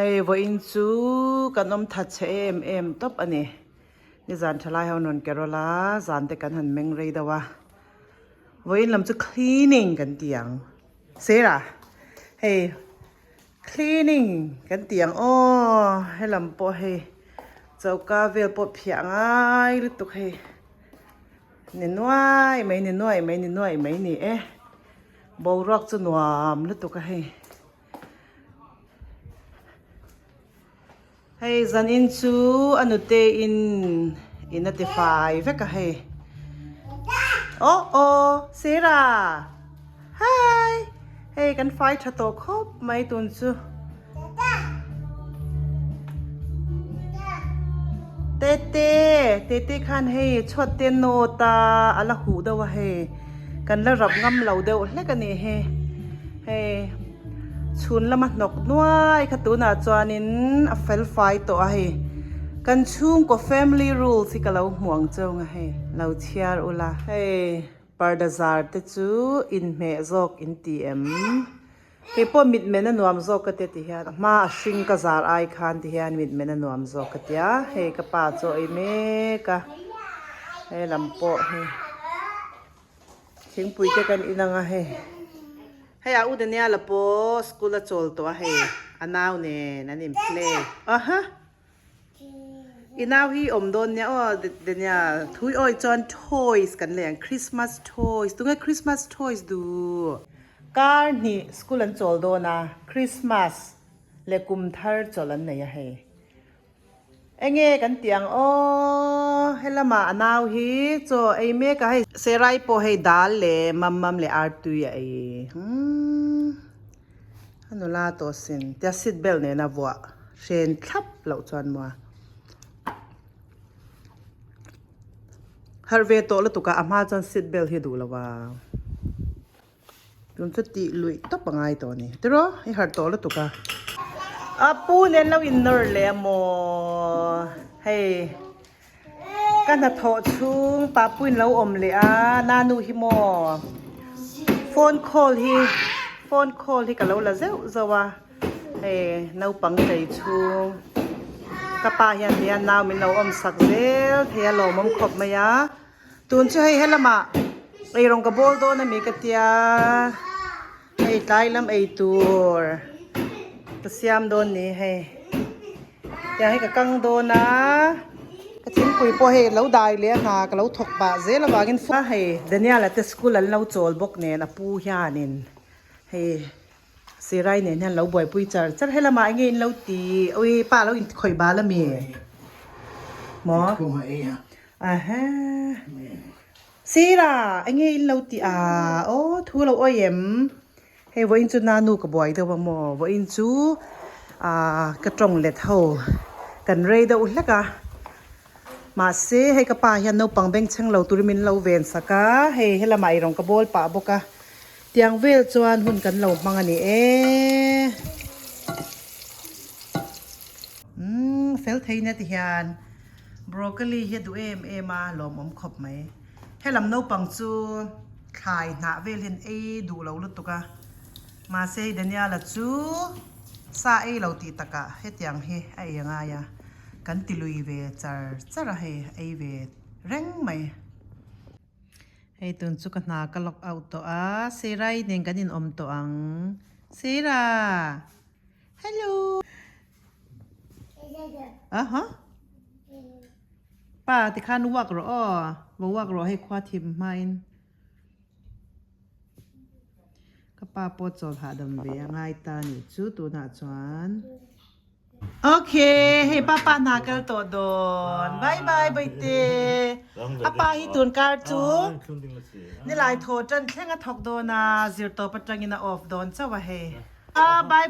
Hei vawiin chu kan awm that chhe em em tawp a ni. Nizan thalai ho rawn ke rawlh a, zan te kan han meng rei deuh a. Vawiin lam chu cleaning kan ti ang. Sir-a, hei cleaning kan ti ang aw, helam pawh hei choka vel pawh phiah ngai lutuk hei. Ni nuai mai ni nuai mai ni nuai mai ni e. Boruak chu nuam lutuk a hei. Hei zanin chu a nute in in a ti fai vek a hei. Aw aw Sarah hi hei kan fai tha tawh khawp mai tun chu. Tete tete khan hei chhuat te nawt a a la huh deuh a hei kan la rap ngam lo deuh hlek a nih hi hei chhun lama hnawk nuai kha tunah chuanin a fel fai tawh a hei kan chhungkaw family rules hi ka lo hmu ang cheu ang a hei lo chhiar ula hei parda zar te chu inhmeh zawk in ti em. Kei pawh mitmen a nuam zawk ka tia ti hian a hma a hring ka zar ai khan ti hian mitmen a nuam zawk ka tia hei ka pa chu a ei mek a he lam pawh hei thingpui te kan in ang a hei hei a u Daniel a pawh school a chawl tawh a hei a nau nen an in play aha. I nau hi awm dawn nia aw Daniel thui awi chuan toys kan lei ang Christmas toys tunge Christmas toys duh. Kar hnih school an chawl dawn a Christmas leh kum thar chawlh an nei a hei. Enge kan tih ang aw helamah a nau hi chaw ei mek a hei. Serai pawh hei dal leh mam mam leh artui a ei umm. A nula tawh sin tia seat belt nena vuah hren thlap loh chuan maw harh ve tawh lutuk a a hma chuan seat belt hi duh lo a tun chu tih luih tawp a ngai tawh a ni tiraw i harh tawh lutuk a a pu nen lo in nawr leh a maw hei Ka hnathawh chhung Papuiin lo awm leh a, Nanu hi maw phone call hi phone call hi ka lo la zeuh zauh a, hei naupang chei chhung ka pa hian ti hian nau min lo awm sak zel thei a lawmawm khawp mai a, tun chu hei helamah eirawng ka bawl dawn ami ka tia hei tlai lam ei tur ka siam dawn ni hei. Tiang hi ka kang dawn a, ka thingpui pawh hei lo dai leh a hna ka lo thawk pah zel avangin hei Daniel-a te school an lo chawl bawk nen a pu hianin hei Sirai nen hian lo buaipui char char helamah enge in lo ti ui pa lo inkhawih bal ami maw aha Sira enge in lo ti a aw thu lo awi em. Hei vawiin chu nanu ka buai deuh a maw vawiin chu ahh ka tawng let ho kan rei deuh hlek a mahse hei ka pa hian naupang bengchheng lo turin min lo ven sak a hei helamah eirawng ka bawl pah bawk a tiang vel chuan hun kan lo hmang a ni e umm fel thei nia ti hian broccoli hi a duh em em a lawmawm khawp mai. Helam naupang chu thlai hnah vel hian ei duh lo lutuk a, mahse hei Daniela chu sa ei lo tih takah hetiang hi a ei angai a, kan ti lui ve char char a hei ei ve reng mai. Hei tun chu ka hna ka lock out tawh a, Seirai nen kan inawm tawh ang. Seira! Hello! Aha! Pa tikhan uak rawh aw, va uak rawh hei khua thim hmain ka pa pawh chawl hahdam ve a ngai ta nih chu tunah chuan. Ok hei papa hna kal tawh dawn bye bye baite a pa hi tun kar chu nilai thaw tan thleng a thawk dawn a zirtawp atangin a off dawn chauh a hei bye.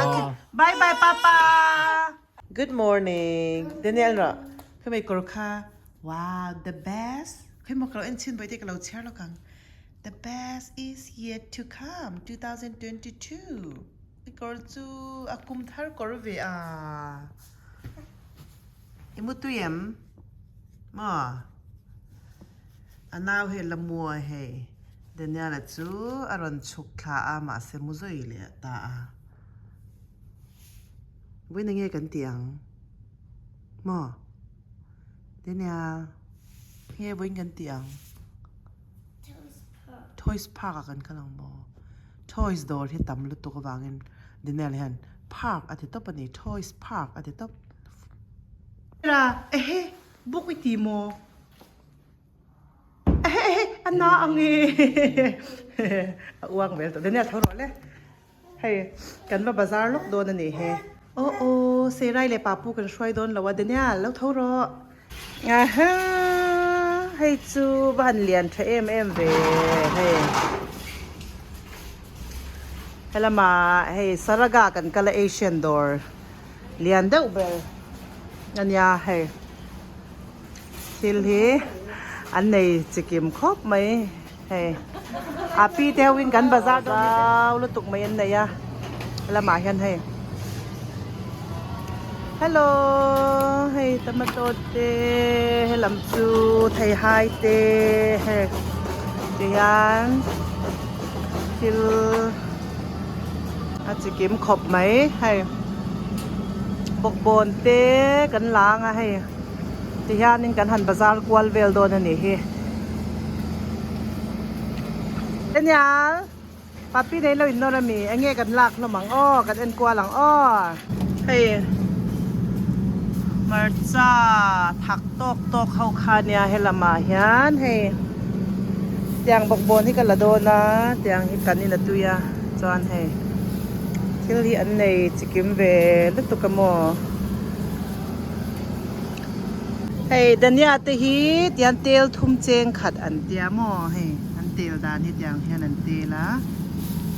Okay. Bye bye papa. Good morning. Daniel ro. Khoi kor kha. Wow, the best. Khoi mo klo en chin boi te klo chiar lo kang. The best is yet to come 2022. Kor chu akum thar kor ve a. Imu tuyem. Ma. Anau he lamua hei. Daniel-a chu a rawn chhuk thla a, mahse mu zawi leh ta a. Vawiin enge kan tih ang? Maw? Daniel, enge vawiin kan tih ang? Toys Park ah kan kal ang maw? Toys dawr hi tam lutuk avangin Daniel hian park a ti tawp a ni, Toys Park a ti tawp. Ehe, book i ti maw? Ehe ehe a na ang e a uang vel tawh Daniel tho rawh le hei kan va bazar lawk dawn a ni he aw aw Serai leh Papu kan hruai dawn lo a Daniel lo tho rawh aha hei chu va han lian tha em em ve hei helamah hei Saraga kan kal a Asian dawr lian deuh ber a nia hei. Thil hi an nei chikim khawp mai hei a pi te ho in kan bazar zau lutuk mai an nei a lamah hian hei hello hei tomato te helam chu theihai te hei tihian thil a chikim khawp mai hei bawkbawn te kan la ang a hei. Tihianin kan han bazar kual vel dawn a nih hi. Daniel, Papi nei lo innawr a mi? Enge kan lak hlawm ang aw, kan en kual ang aw. Hei hmarcha thak tawk tawk ho kha nia helamah hian hei tiang bawkbawn hi ka la dawn a, tiang hi kan in a tui a chuan hei thil hi an nei chikim ve lutuk a maw. Hei Dania te hi tian tel thum cheng khat an tia maw hei an tel dan hi tiang hian an tel a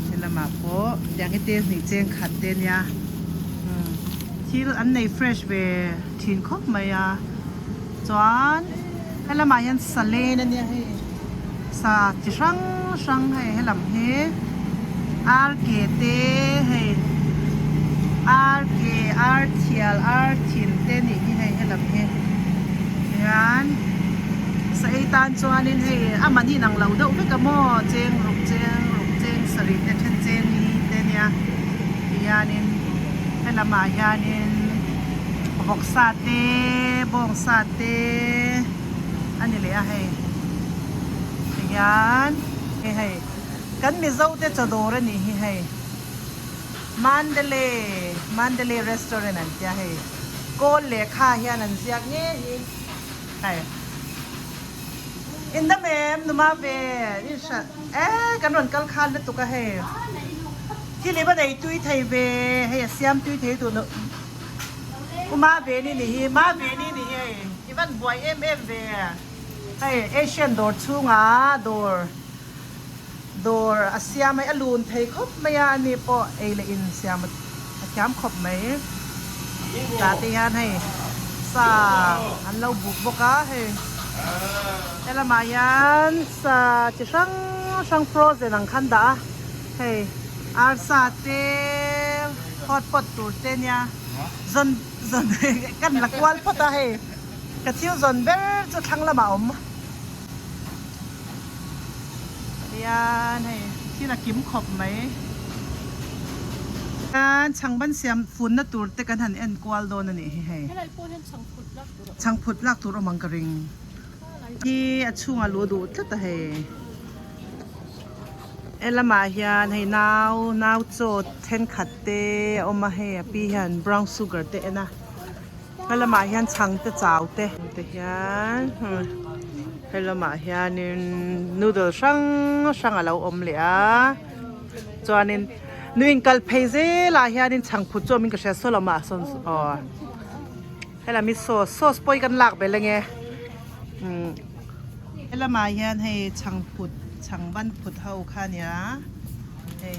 helamah pawh tiang hi tel hnih cheng khat te nia umm thil an nei fresh ve thin khawp mai a chuan helamah hian salen ania hei sa chi hrang hrang hei helam hi ar ke te hei ar ke ar thial ar thin te nih hi hei helam hi hian sa ei tan chuanin hei a man hi inang lo deuh vek a maw cheng ruk cheng ruk cheng sarih te then cheng li te ania tihianin helamah hianin vawksa te bawngsa te. A ni leh a hei tihian hei hei kan mizo te chaw dawr a nih hi hei Mandalay Mandalay restaurant an tia hei kawl lehkha hian an ziak ngei hi hei in dam em numa ve in hrat e kan rawn kal khan lutuk a hei thil hi va nei tui thei ve hei a siam tui thei tur U Maveni ni hi, Maveni ni hi hei i van buai em em ve hei Asian dawr chhunga dawr dawr a siam hei a lun thei khawp mai a ani pawh ei leh in siam a thiam khawp mai tah te hian hei sa an lo buk bawk a hei helamah hian sa chi hrang hrang frozen ang khan dah a hei arsa te. Hot pot tur te nia zawn zawn kan la kual phawt a hei ka thil zawn ber chu thlang lamah a awm hian hei thil a kim khawp mai hian chhangban siam funna tur te kan han en kual dawn a nih hi hei chhangphut lak tur awm ang ka ring hi a chhungah luh a duh tlat a hei. Helamah hian hei nau nau chaw thenkhat te a awm a hei a pi hian brown sugar te a en a helamah hian chhang te chau te te hian helamah hianin noodle hrang hrang a lo awm leh a chuanin nui inkal phei zelah hianin chhangphut chu awmin ka hria saw lamah sawn aw helam hi sauce sauce pawh hi kan lak belh ange umm. Helamah hian hei chhangphut chhangban phut ho kha a nia hei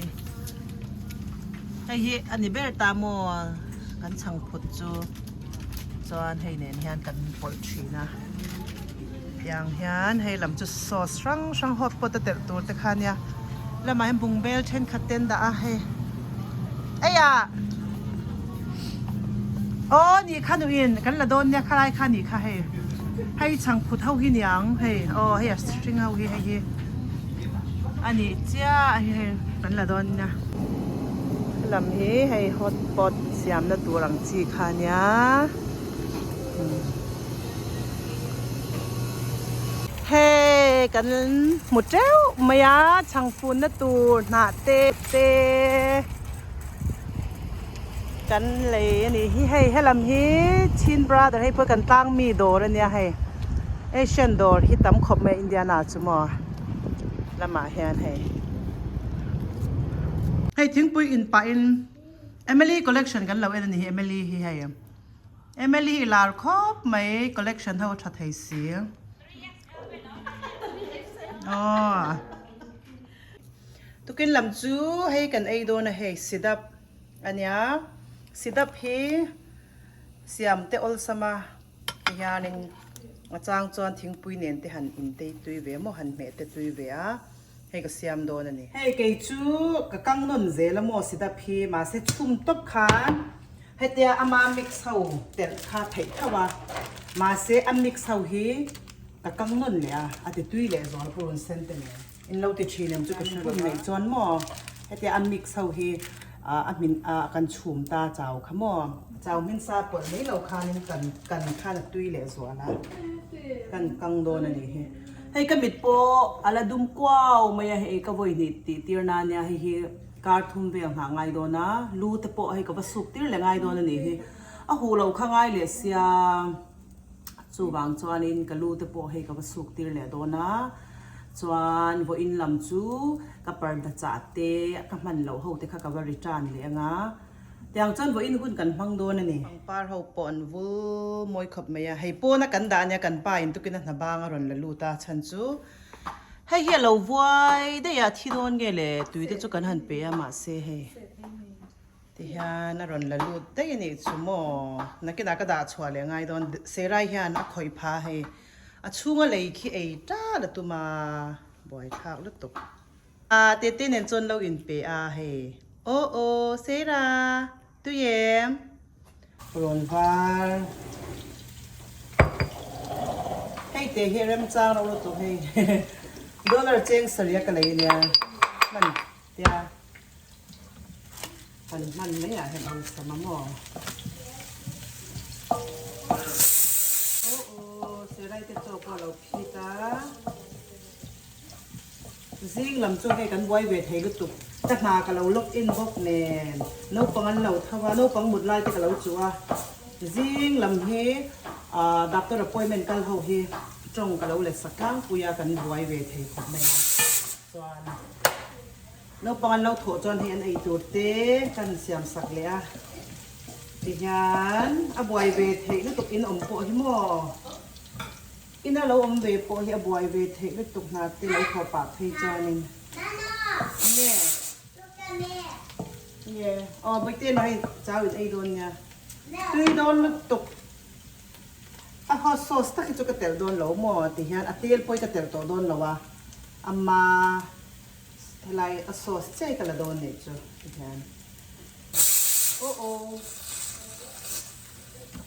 hei hi a ni ber ta maw kan chhangphut chu chuan hei nen hian kan pawlh thin a tiang hian hei lam chu sauce hrang hrang hot pot a telh tur te kha a nia lamah hian bungbel thenkhat te an dah a hei eiah aw ni kha nuin kan la dawn nia khalai kha ni kha hei hei chhangphut ho hi niang hei aw hei a string ho hi hei hi a nih chiah a hi hei kan la dawn nia. Helam hi hei hot pot siamna tur ang chi kha nia. Hei kan hmu teuh mai a chhangfunna tur hnah te te kan lei a nih hi hei helam hi Chin brother hei pawh kan tlang mi dawr a nia hei Asian dawr hi tam khawp mai a Indiana chu maw lamah hian hei. Hei thingpui in pahin Emily collection kan lo en a ni hi Emily hi hei. Emily i lar khawp mai collection ho a tha thei si. Aww. Tukin lam chu hei kan ei dawn a hei sidap ania. Sidap hi siam te awlsam a tihianin a chang chuan thingpui nen te han in tei tui ve maw han hmeh te tui ve a hei ka siam dawn a ni. Hei kei chu ka kang nawn zel a maw sidap hi mahse chhum tawp khan Hetia ama mix ho telh kha theih tho a, mahse a mix ho hi ka kang nawn leh a, a ti tui leh zual purun sen te nen. In lo ti thin em chu ka hre lo neih chuan maw hetia a mix ho hi a hmin a kan chhum ta chau kha maw. Chau hmin sa pawlh mai lo khanin kan kan khan a tui leh zual a, kan kang dawn a nih hi. Hei ka mit pawh a la dum kuau mai a, hei ka vawi hnih tih tir na nia hei hi. Kar thum vel nghah ngai dawn a, lu te pawh hei ka va suk tir leh ngai dawn a nih hi. A huh loh kha ngai leh sia, chuvang chuanin ka lu te pawh hei ka va suk tir leh dawn a, chuan vawiin lam chu ka parda chah te ka hman loh ho te kha ka va return leh ang a, tiang chuan vawiin hun kan hmang dawn a ni. Pangpar ho pawh an vul mawi khawp mai a, hei pawna kan dah ania kan pa in tukin a hna bang a rawn la lut a chhan chu. Hei hi a lo vuai daih a, thi dawn nge le tui te chu kan han pe a mahse hei tihian a rawn la lut daih a nih chu maw nakinah ka dah chhuah leh ngai dawn Serai hian a khawih pha hei a chhunga lei khi ei tal a tum a buaithlak lutuk a tete nen chuan lo in pe a hei aw aw Sera tui em. Rawn var. Hei te hi remchang ro lutuk hei. Dollar cheng sarih a ka lei ania. Hman tia. Han hman mai ah hian awlsam a maw. Aw aw serai te chaw pawh a lo phit a. Zing lam chu hei kan buai ve thei lutuk, ka hna ka lo log in bawk nen naupang an lo tho a, naupang mut lai te ka lo chuh a, zing lam hi ah doctor appointment kal ho hi tawng ka lo let sak tlangpui a, kan buai ve thei khawp mai a, chuan naupang an lo thawh chuan hei an ei tur te kan siam sak leh a, tihian a buai ve theih lutuk in awm pawh hi maw. Ina lo awm ve pawh hi a buai ve theih lutuk hna te lo thawh pah phei chuanin. Nge? Nge? Aw Bawihte no hei chau in ei dawn nia. Tui dawn lutuk. A hot sauce tak hi chu ka telh dawn lo maw ti hian a tel pawh hi ka telh tawh dawn lo a. Ama helai a sauce chiah hi ka la dawn nih chu ti hian. Aw aw.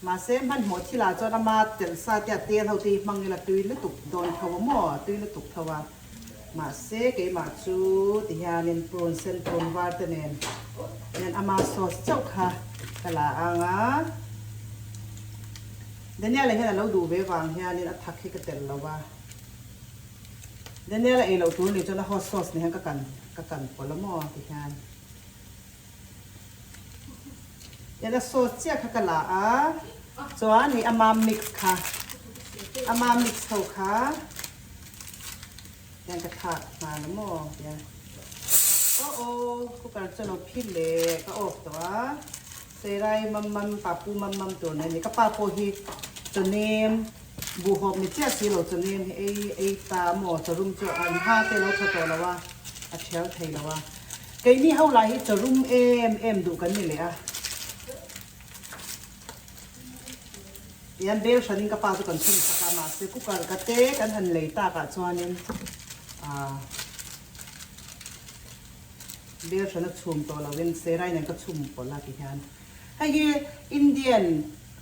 Mahse, hmanhmawh thilah chuan ama telh sa te a tel ho te hi hmang ila tui lutuk dawn tho a maw? Tui lutuk tho a. Mahse, keimah chu ti hianin prawn sen prawn var te nen hian ama sauce chauh kha ka la ang a. Daniel-a hian a lo duh ve vang hianin a thak hi ka telh lo a. Daniel-a ei loh tur ni chuan a hot sauce ni hian ka kan ka kan pawlh a maw ti hian. Ela sauce chiah kha ka la a, chuan hei ama mix kha, ama mix ho kha hian ka thlak nghal a maw tia. Aw aw cooker chu lo phil leh ka off tawh a, Serai mam mam papu mam mam tur nei a ni. Ka pa pawh hi chaw nem buhhawp ni chiah si lo chaw nem hi ei ei ta maw chaw rum chu an ha te lo tha tawh lo a, a thial thei lo a. Keini ho lai hi chaw rum em em duh kan ni leh a. Tihian bel hranin ka pa chu kan chhun sak a, mahse cooker ka te kan han lei takah chuanin ah bel hran a chhum tawh loin serai nen ka chhum pawlh a tihian. Hei hi Indian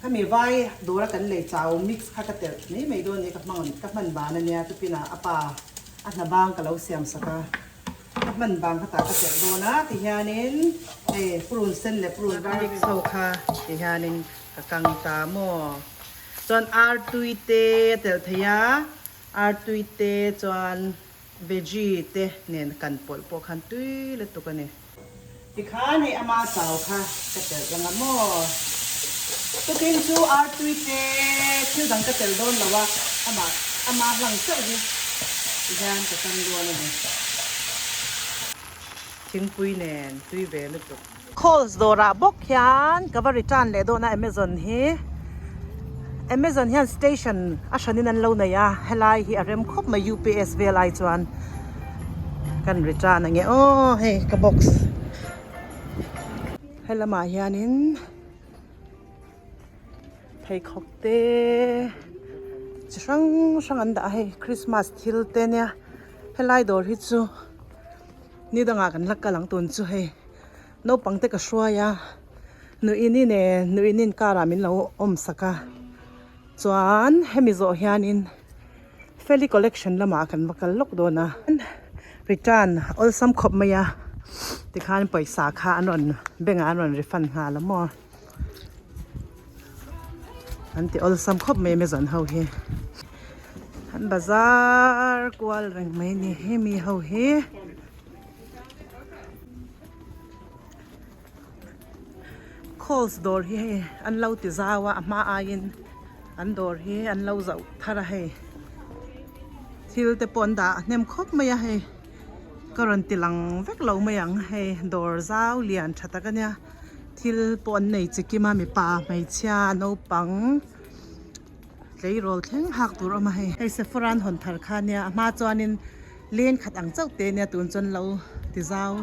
khami vai dawra kan lei chau mix kha ka telh mai mai dawn a ni ka hmang ka hman ban ania chupinah a pa a hna bang ka lo siam sak a. ka hman vang kha tah ka telh dawn a tihianin hei purun sen leh purun var mix ho kha tihianin ka kang ta maw chuan artui te a telh thei a artui te chuan veggie te nen kan pawlh pawh khan tui lutuk a ni. Tikhan hei ama chau kha ka telh reng a maw? Tukin chu artui te thil dang ka telh dawn lo a, amah ama hlang chauh hi tihian ka tan dawn a ni. Thingpui nen tui ve lutuk. Coles dawrah bawk hian ka va return leh dawn a Amazon hi. Amazon hian station a hranin an lo nei a, helai hi a rem khawp mai UPS vel ai chuan kan return ange aw hei ka box helamah hianin pheikhawk te chi hrang hrang an dah a hei Christmas thil te nia helai dawr hi chu ni dangah kan la kal ang tun chu hei. Naupang te ka hruai a, Nuini nen Nuinin car ah min lo awm sak a, chuan hemi zawh hianin Feli collection lamah kan va kal lawk dawn a, return awlsam khawp mai a tikhan pawisa kha an rawn bank ah an rawn refund nghal a maw an ti awlsam khawp mai Amazon ho hi an bazar kual reng mai a ni hemi ho hi. Calls dawr hi hei an lo ti zau a a hma aiin an dawr hi an lo zauh thar a hei thil te pawh an dah hnem khawp mai a hei ka rawn ti lang vek lo mai ang hei dawr zau lian tha tak a nia thil pawh an nei chi kim a mipa hmeichhia naupang tleirawl thleng hak tur a awm a hei hei Sephora an hawn thar kha nia a hma chuanin. Leng khat ang chauh te nia tun chuan lo ti zau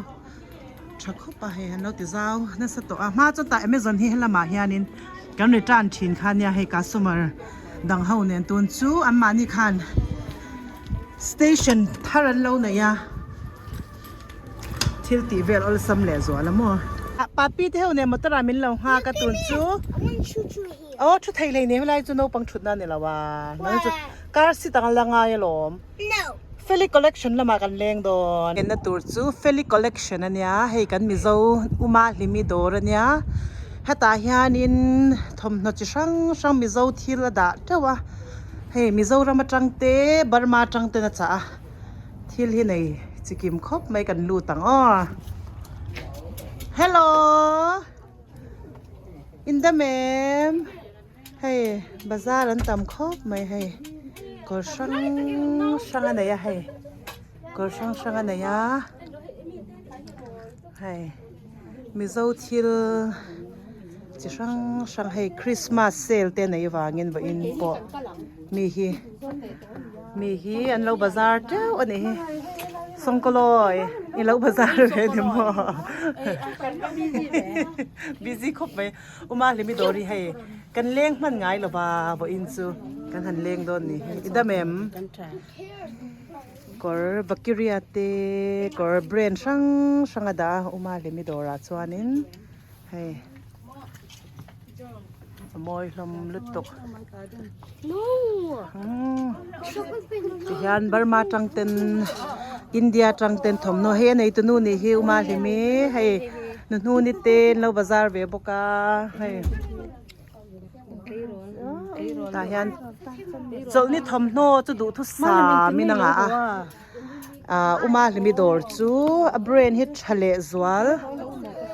tha khawp a hei an lo ti zau nasa tawh a hma chuan tah Amazon hi helamah hianin kan return thin kha nia hei customer dang ho nen tun chu anmahni khan station thar an lo nei a thil tih vel awlsam leh zual a maw. Papi te ho nen motor ah min lo nghak a tun chu aw thu thei hlei nei helai chu naupang thutna a ni lo a nang chu car seat ang la ngai alawm. Feli collection lamah kan leng dawn. Enna tur chu Feli collection a nia, hei kan Mizo Uma Hlimi dawr a nia. Hetah hianin thawmhnaw chi hrang hrang Mizo thil a dah teuh a, hei Mizoram atang te Burma atang ten a chah a, thil hi nei chi kim khawp mai kan lut ang aw. Hello! Indam em? Hei bazar an tam khawp mai hei kawr hrang hrang a nei a hei kawr hrang hrang a nei a hei mizo thil chi hrang hrang hei christmas sale te nei vangin vawiin pawh mi hi mi hi an lo bazar teuh a nih hi sawngkawlawi i lo bazar ve ni maw busy khawp mai. Uma hlimi dawr hi hei kan leng hman ngai lo va vawiin chu kan han leng dawn ni hi i dam em kawr bakiria te kawr brand hrang hrang a dah a uma hlimi dawrah chuanin hei a mawi hlawm lutuk tihian Burma tang ten India tang ten thawmhnaw hei a neitu nu nih hi Uma Hlimi hei nu hnuni te an lo bazar ve bawk a hei tah hian chawlhni thawmhnaw chu duhthusam in a ngah a ah Uma Hlimi dawr chu a brand hi tha leh zual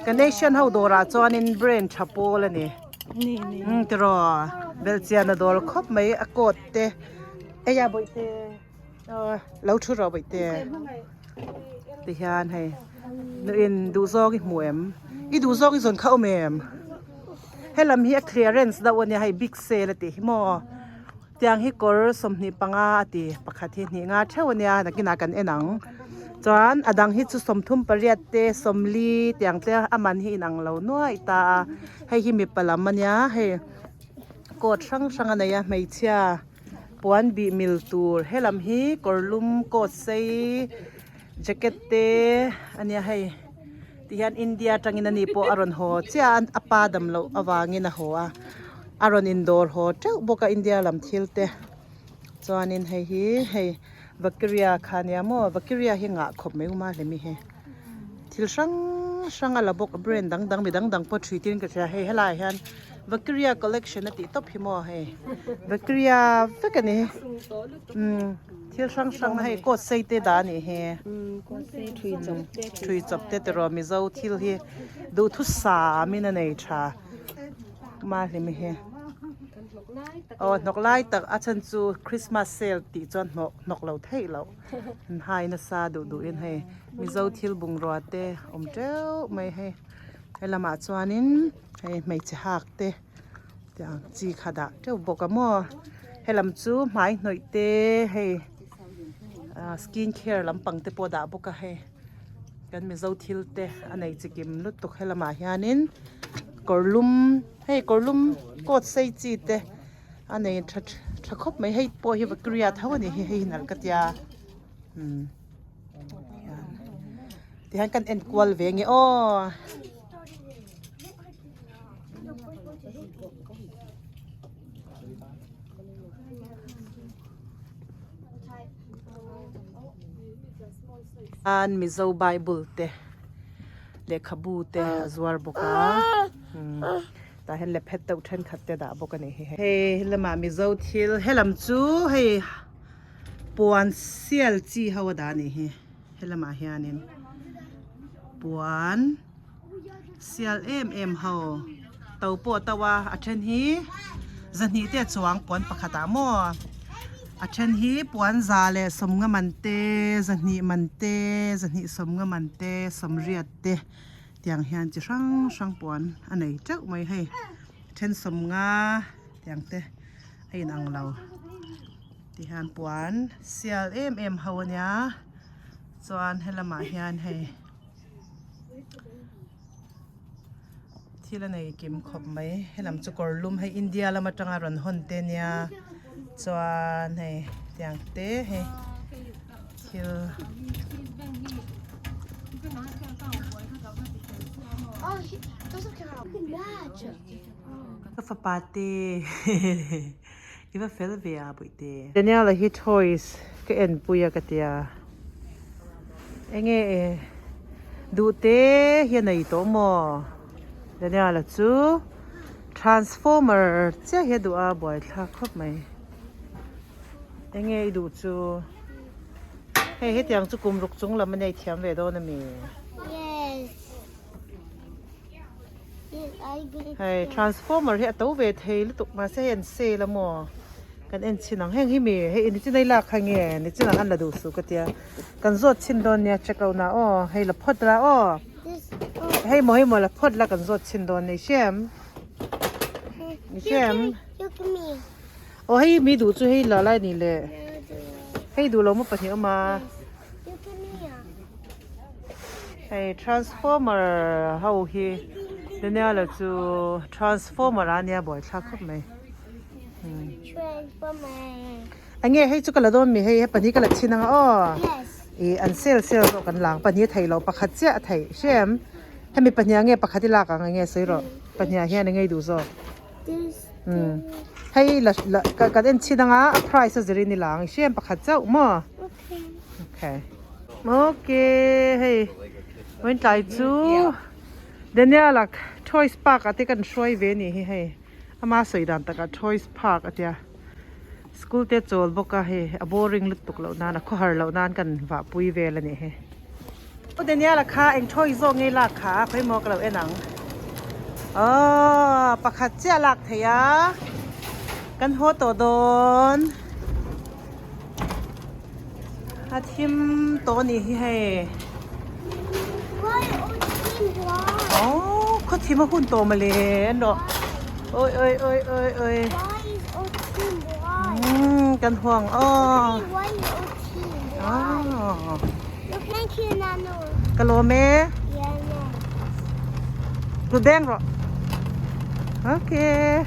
Ganeshan ho dawrah chuanin brand tha pawl a ni. Umm tiraw belhchian a dawl khawp mai a coat te eia bawihte aw lo thu rawh bawihte tihian hei nuin duh zawng i hmu em i duh zawng i zawn kha awm em helam hi a clearance deuh ania hei big sale a tih hi maw tiang hi kawr 25 a ti pakhat hi hnih nga theuh ania nakinah kan en ang chuan a dang hi chu 38 te 40 tiang te a man hi inang lo nuai ta a hei hi mipa lam ania hei coat hrang hrang a nei a hmeichhia puan bih mil tur helam hi kawr lum coat sei jacket te ania hei tihian India atangin ani pawh a rawn haw chiah a a pa dam loh avangin a haw a. A rawn indawr haw teuh bawk a India lam thil te chuanin hei hi hei Vakiria kha nia maw Vakiria hi ngah khawp mai uma hlemi hi thil hrang hrang a la bawk brand dang dang mi dang dang pawh thui tiin ka hria hei helaiah hian Vakiria collection a tih tawp hi maw hei Vakiria vek a ni umm thil hrang hrang hei coat sei te dah a nih hi thui chawp te tiraw mizo thil hi duhthusam in a nei tha mahlimi hi. Aw hnawk lai tak a chhan chu Christmas sale tih chuan hnawk hnawk lo theih loh an hai nasa duh duh in hei Mizo thil bungrua te awm teuh mai hei he lamah chuanin hei hmeichhe hak te tiang chi kha dah teuh bawk a maw helam chu hmai hnawih te hei ah skin care lampang te pawh dah bawk a hei. Kan Mizo thil te a nei chikim lutuk helamah hianin kawr lum hei kawr lum coat sei chi te a nei tha tha khawp mai hei pawh hi Vakiria tho a ni hi hei hi nalh ka tia umm tihian kan en kual ve nge aw. An Mizo Bible te lehkhabu te a zuar bawk a tah hian lephet deuh thenkhat te dah bawk a ni hi hei. Hei lamah Mizo thil helam chu hei puan sial chi ho a dah a nih hi helamah hianin puan sial em em ho to pawh a to a a then hi zahnih te a chuang puan pakhat ah maw a then hi puan za leh sawmnga man te zahnih man te zahnih sawmnga man te sawmriat te tiang hian chi hrang hrang puan a nei teuh mai hei then sawmnga tiang te a inang lo tihian puan sial em em ho a nia chuan helamah hian hei. Thil a nei kim khawp mai helam chu kawr lum hei India lam atanga rawn hawn te nia chuan hei tiang te hei thil ka fapa te i va fel ve a bawihte. Daniel-a hi toys ka enpui a ka tia. Enge e duh te hi a nei tawh maw Daniel-a chu transformer chiah hi a duh a buaithlak khawp mai enge i duh chu hei hetiang chu kum ruk chung lam a nei thiam ve dawn ami hei transformer hi a to ve thei lutuk mahse hei an sale a maw kan en chhin ang heng hi mi hei ni chin a i lak kha nge ni chin ang an la duh suh ka tia kan zawt chhin dawn nia check out na aw hei la phawt la aw hei maw hei maw la phawt la kan zawt chhin dawn ni hrem ni hrem aw hei mi duh chu hei la lai ni le hei duh lo maw pahnih awm a. Hei transformer ho hi Daniel-a chu transformer a nia buaithlak khawp mai enge hei chu ka la dawn mi hei he pahnih ka la chhin anga aw ih an sale sale zawk an lang pahnih a theih loh pakhat chiah a theih hrem hemi pahnih ah nge pakhat i lak ang enge sawi rawh pahnih ah hian enge i duh zawk hei la la kan en chhin anga a price a zirin i la ang hrem pakhat chauh maw. Okay. Okay, hei. Wen tlai chu Daniel a Toys Park ate kan hruai ve ni hi hei. Ama sawi dan taka Toys Park atia. School te chawl bawk a hei a boring lutuk loh nan a khawhar loh nan kan vah pui vel ani hi. O Daniel a kha eng toy zawk nge lak kha a khawimaw ka lo en ang. Aww pakhat chiah lak thei a kan haw tawh dawn. A thim tawh a nih hi hei. Aww khaw thim a hun tawh mawle an rawh. Oi oi oi oi oi. Umm kan huang aw. Aww. Ka lawm e. Tlu deng rawh. Okay.